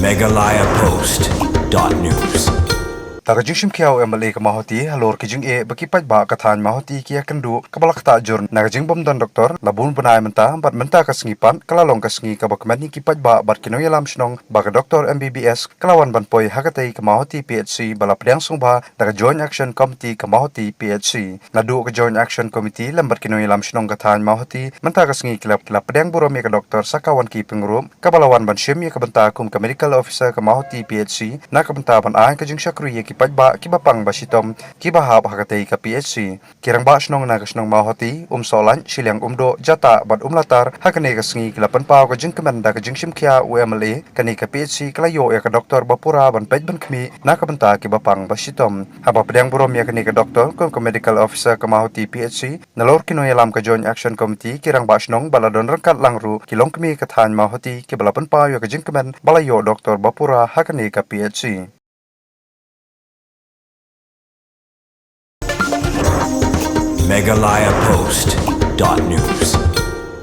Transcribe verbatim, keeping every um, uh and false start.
Meghalaya Post dot news. Da ka jingshim khia u M L A ka Mawhati halor ki jingeh ba ki paidbah ka thaiñ Mawhati ki ïakynduh, kaba la ktah jur na ka jingbym don doktor la bun bnai mynta, bad mynta ka sngi pat ka la long ka sngi kaba kmen ïa ki paidbah bad ki nongïalam shnong ba ka doktor M B B S ka la wan ban poi ha katei ka Mawhati P H C ba la pdiang sngewbha da ka Joint Action Committee ka Mawhati P H C. Naduh ka Joint Action Committee lem bad ki nongïalam shnong ka thaiñ Mawhati mynta ka sngi ki la, ki la pdiang burom ïa ka doktor Sakawanki Pyngrope, kaba la wan ban shim ïa ka bynta kum ka medical officer ka Mawhati P H C, na ka bynta ban ai ka jingshakri ïa ki paidbah kiba pang ba shitom kiba hap ha katei ka P H C. Ki rangbah shnong na ka shnong Mawhati, Umsohlait, Shiliang Umdoh, Jatah bad Umlatar, ha kane ka sngi ki la pynpaw ka jingkmen da ka jingshim khia u M L A, kane ka P H C ka la ïoh ïa ka doktor ba pura ban peit ban khmih na ka bynta kiba pang ba shitom. Haba pdiang burom ïa kane ka doktor kum ka medical officer ka Mawhati P H C, nalor ki nongïalam ka Joint Action Committee, ki rangbah shnong ba la don ryngkat lang ruh ki longkmie ka thaiñ Mawhati kiba la pynpaw ïa ka jingkmen ba la ïoh doktor ba pura ha kane ka P H C. Meghalaya Post dot news.